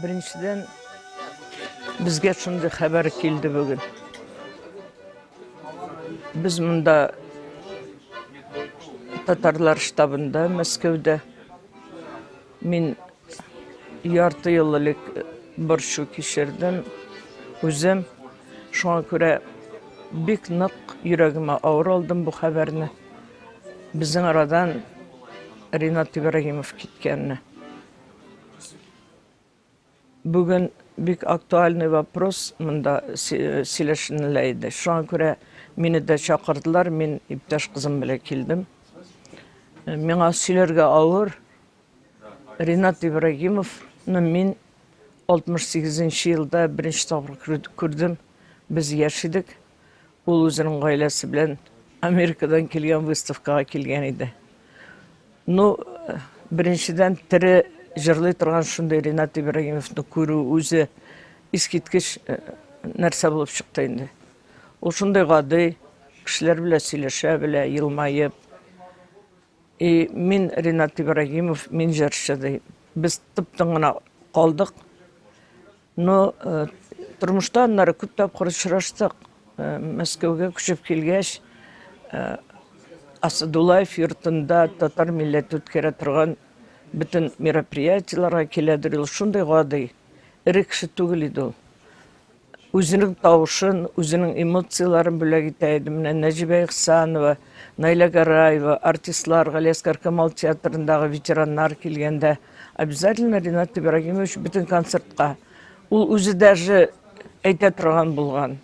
Беренчедән, безгә шундый хәбәр килде бүген. Без монда татарлар штабында Мәскәүдә. Мин ярты ел элек борчу кичердем үзем. Шуңа күрә бик нык йөрәгемә авыр алдым бу хәбәрне. Безнең арадан Ринат Ибрагимов киткәнне. Бүген бик актуальный вопрос монда сөйләшенелә иде. Шуңа күрә мине дә чакырдылар, мин иптәш кызым белән килдем. Миңа сөйләргә авыр. Ринат Ибрагимовны мин 68 нче елда беренче тапкыр күрдем. Без яшь идек. Ул үзенең гаиләсе белән Америкадан килгән выставкага килгән иде. Ну, беренчедән, тере җырлый торган шундый Ринат Ибрагимовны күрү үзе искиткеч э, нәрсә булып чыкты инде. Ул шундый гади, кешеләр белән сөйләшә белә, елмаеп. И мин Ринат Ибрагимов, мин җырчы ди. Без тып-тын гына калдык. Но э, тормышта аннары күп тапкыр очраштык. Э, Мәскәүгә күчеп килгәч, э, Асадулаев йортында татар милләте үткәрә торган бөтен мероприятиеләргә киләдер ул. Шундый гади, эре кеше түгел иде ул. Үзенең тавышын, үзенең эмоцияләрен бүләк итә иде. Менә Нәҗибә Ихсанова, Наилә Гараева, артистлар, Галиәсгар Камал театрындагы ветераннар килгәндә, обязательно Ринат Ибрагимович бөтен концертка. Ул үзе даже әйтә торган булган.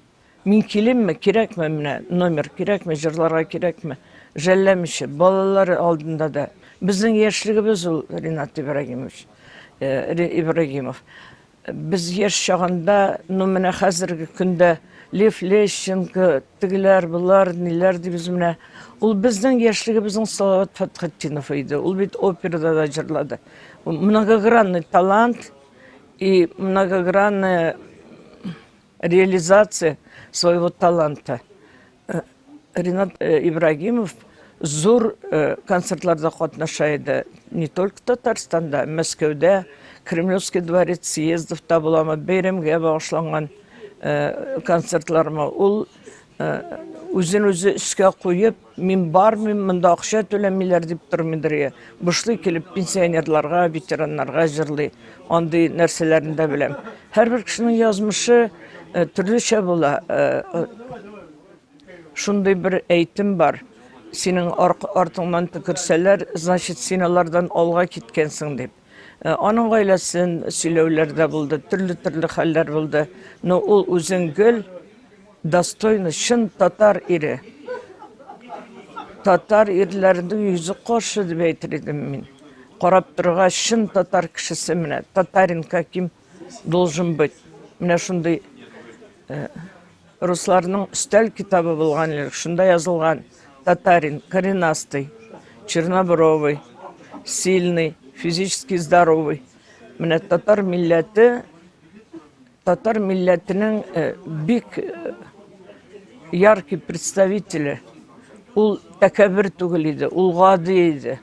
Мин килимме, кирәкме менә номер, кирәкме, җырларга кирәкме? Жәлләмичә, балалар алдында да. Безнең яшьлегебез ул Ринат Ибрагимович, э, Ибрагимов. Без яшь чагында, ну менә хәзерге көндә Лев Лещенко, тегеләр, болар, ниләр дибез менә. Ул безнең яшьлегебезнең Салават Фәтхетдинов иде. Ул бит операда да җырлады. Многогранный талант и многогранная реализация своего таланта. Э, Ринат э, Ибрагимов зур э, концертларда катнаша иде. Не только Татарстанда, Мәскәүдә, Кремлевский дворец съездовта буламы, бәйрәмгә багышланган концертлармы. Ул үзен үзе өскә куеп, мин бармыйм, монда акча түләмиләр дип тормыйдыр. Я. Бушлый килеп пенсионерларга, ветераннарга җырлый. Андый нәрсәләрне дә беләм. Һәрбер кешенең язмышы төрлечә була. Шундый бер әйтем бар. Синең артыңнан төкерсәләр, значит, син алардан алга киткәнсең дип. Э, аның гаиләсен сөйләүләр дә булды, төрле-төрле хәлләр булды. Но ул үзен гел достойный, чын татар ире. Татар ирләренең йөзе каршы дип әйтер идем мин. Карап торгач, чын татар кешесе менә, татарин каким должен быть. Менә шундый э, Русларның өстәл китабы булган элек, шунда язылган татарин, коренастый, чернобровый, сильный, физически здоровый. Менә татар милләте, татар милләтенең э, бик э, яркий представителе. Ул тәкәббер түгел иде, ул гади иде.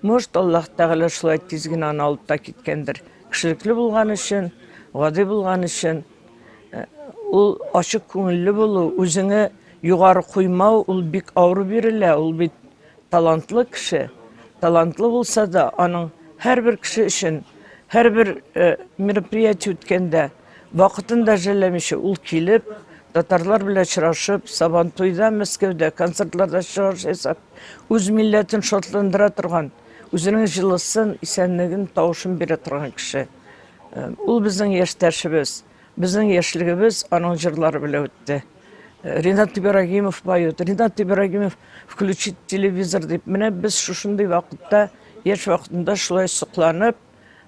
Может, Аллаһ Тәгалә шулай тиз генә аны алып та киткәндер. Кешелекле булган өчен, гади булган өчен. Э, ул ачык күңелле булу, үзеңе югары куймау, ул бик авыр бирелә. Ул бит талантлы кеше. Талантлы булса да, аның һәрбер кеше өчен, һәрбер э, мероприятие үткәндә, вакытын да жәлләмичә, ул килеп, татарлар белән очрашып, Сабантуйда, Мәскәүдә концертларда чыгыш ясап, Үз милләтен шатландыра торган, үзенең җылысын, исәнлеген, тавышын бирә торган кеше. Э, ул безнең яшьтәшебез. Безнең яшьлегебез аның җырлары белән үтте. Э, Ринат Ибрагимов поет, Ринат Ибрагимов включит телевизор дип. Менә без шушындый вакытта, яшь вакытында шулай сокланып,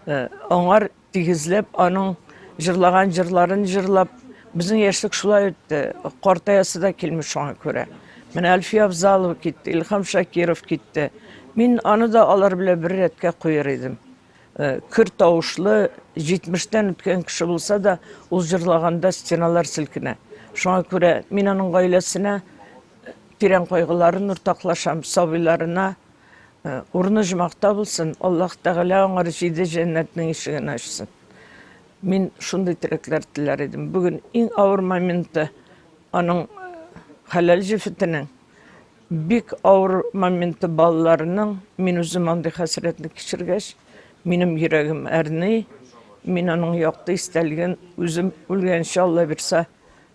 э, аңар Тигезләп, аның җырлаган җырларын җырлап, безнең яшьлек шулай үтте. Картаясы да килми шуңа күрә. Менә Әлфия Авзалова китте, Илһам Шакиров китте. Мин аны да алар белән бер рәткә куер идем. Э, көр тавышлы, 70-тән үткән кеше булса да, ул җырлаганда стеналар селкенә. Шуңа күрә мин аның гаиләсенә тирән кайгыларын уртаклашам, сабыйларына Урыны җомакта булсын, Аллаһ Тәгалә аңар җиде җәннәтнең ишеген ачсын. Мин шундый теләкләр теләр идем. Бүген иң авыр моменты аның хәләл җефетенең бик авыр моменты балаларының. Мин үзем андый хәсрәтне кичергәч, минем йөрәгем әрни. Мин аның якты истәлеген үзем үлгәнче, Алла бирса,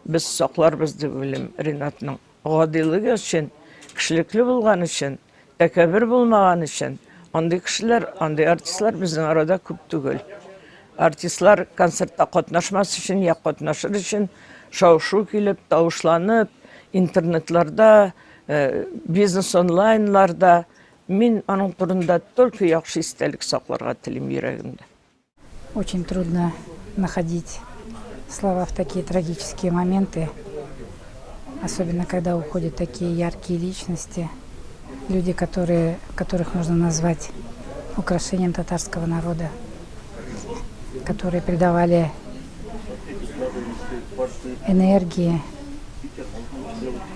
без сакларбыз дип уйлыйм Ринатның. Гадилеге өчен, кешелекле булган өчен, тәкәббер булмаган өчен, андый кешеләр, андый артистлар безнең арада күп түгел. Артистлар концертта катнашмас өчен я катнашыр өчен шау-шу килеп, тавышланып, интернетларда, э, бизнес онлайнларда мин аның турында только яхшы истәлек сакларга телим йөрәгемдә. Очень трудно находить слова в такие трагические моменты, особенно когда уходят такие яркие личности, люди, которые, которых можно назвать украшением татарского народа, которые придавали энергии,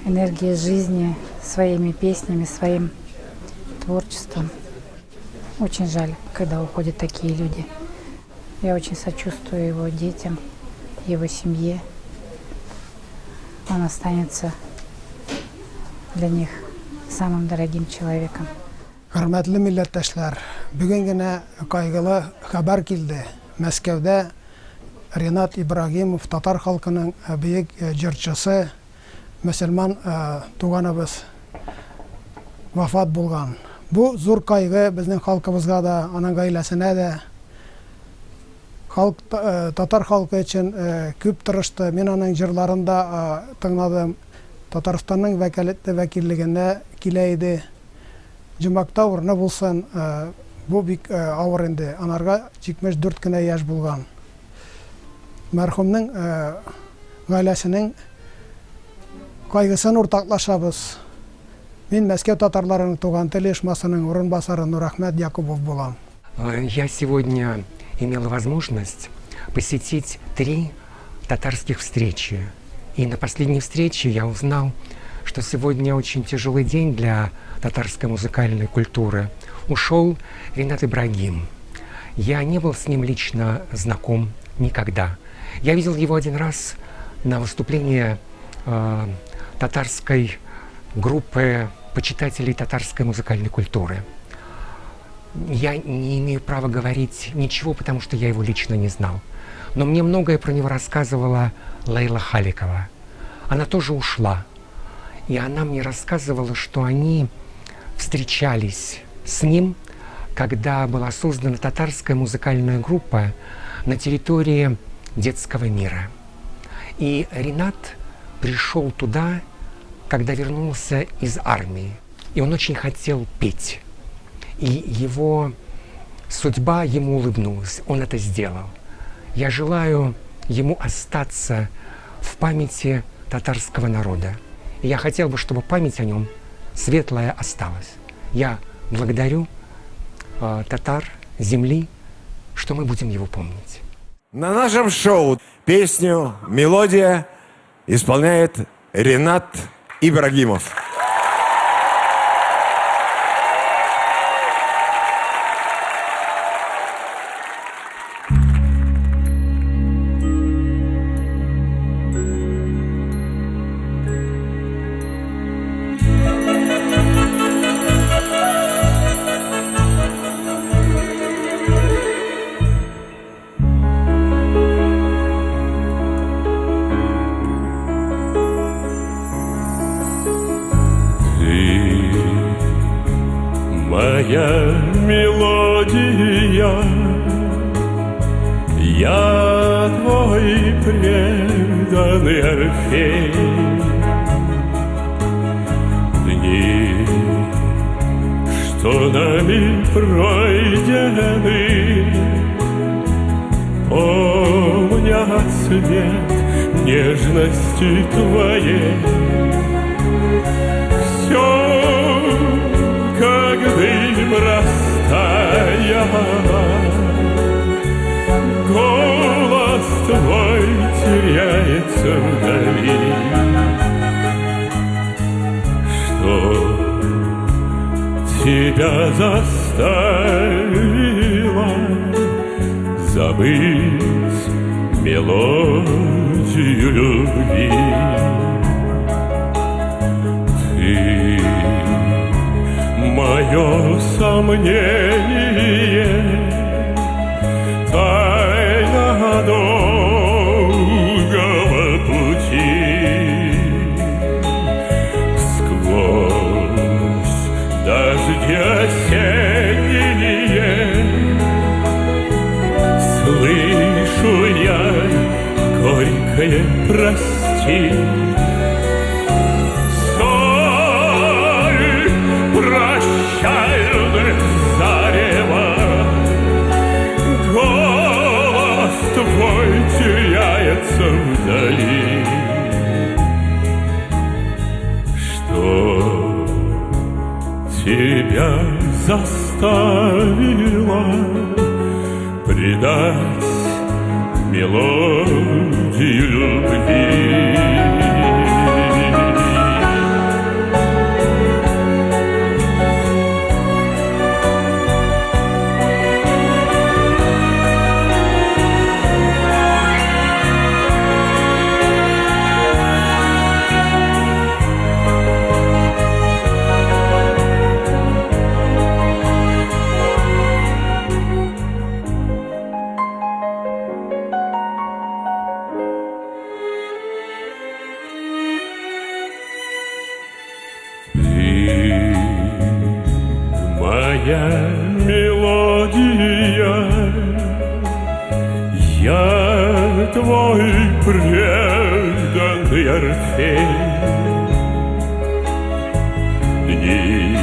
энергии жизни своими песнями, своим творчеством. Очень жаль, когда уходят такие люди. Я очень сочувствую его детям, его семье. Он останется для них самым дорогим человеком. Хөрмәтле милләттәшләр, бүген генә кайгылы хәбәр килде. Мәскәүдә Ренат Ибрагимов, татар халкының бөек җырчысы, мөселман туганыбыз вафат булган. Бу зур кайгы безнең халкыбызга да, аның гаиләсенә дә. Халык, татар халкы өчен күп тырышты. Мин аның җырларын да тыңладым. Татарстанның вәкаләтле вәкиллегенә килә иде. Җомакта урыны булсын, бу бик авыр инде. Анарга 74 кенә яшь булган. Мәрхүмнең гаиләсенең кайгысын уртаклашабыз. Мин Мәскәү татарларының Туган тел оешмасының урынбасары Нурәхмәт Якубов булам. Я сегодня имела возможность посетить три татарских встречи. И на последней встрече я узнал, что сегодня очень тяжелый день для татарской музыкальной культуры. Ушел Ренат Ибрагим. Я не был с ним лично знаком никогда. Я видел его один раз на выступлении татарской группы почитателей татарской музыкальной культуры. Я не имею права говорить ничего, потому что я его лично не знал. Но мне многое про него рассказывала Лейла Халикова. Она тоже ушла. И она мне рассказывала, что они встречались с ним, когда была создана татарская музыкальная группа на территории детского мира. И Ренат пришел туда, когда вернулся из армии. И он очень хотел петь. И его судьба ему улыбнулась. Он это сделал. Я желаю ему остаться в памяти татарского народа. И я хотел бы, чтобы память о нем светлая осталась. Я благодарю татар земли, что мы будем его помнить. На нашем шоу песню «Мелодия» исполняет Ренат Ибрагимов. Ты моя мелодия, я твой преданный Орфей. Дни, что нами пройдены, помнят свет нежности твоей. Все, как дым растаяло, голос твой теряется вдали. Что тебя заставило забыть мелодию любви. Ты мое сомнение, тайна долгого пути. Сквозь дожди осенние слышу я горькое прости. Соль прощальных зарева, голос твой теряется вдали. Что тебя заставило предать мелодию любви? Ты моя мелодия, я твой преданный Орфей. Дни,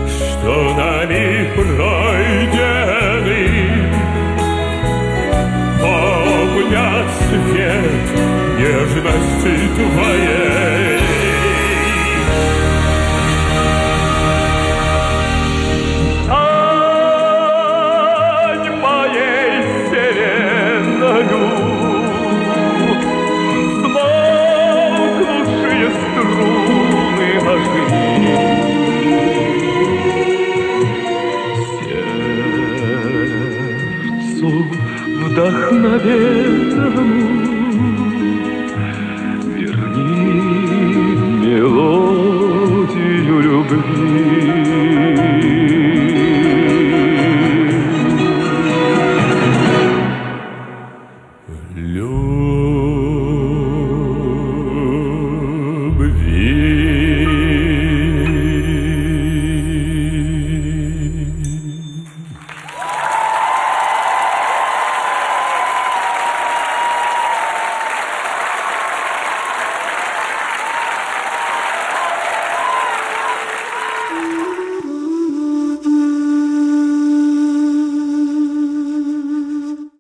что нами пройдены, помнят свет нежности твоей. Стань моей сиреною, смолкнувшие струны ложи. Сердцу вдохновенному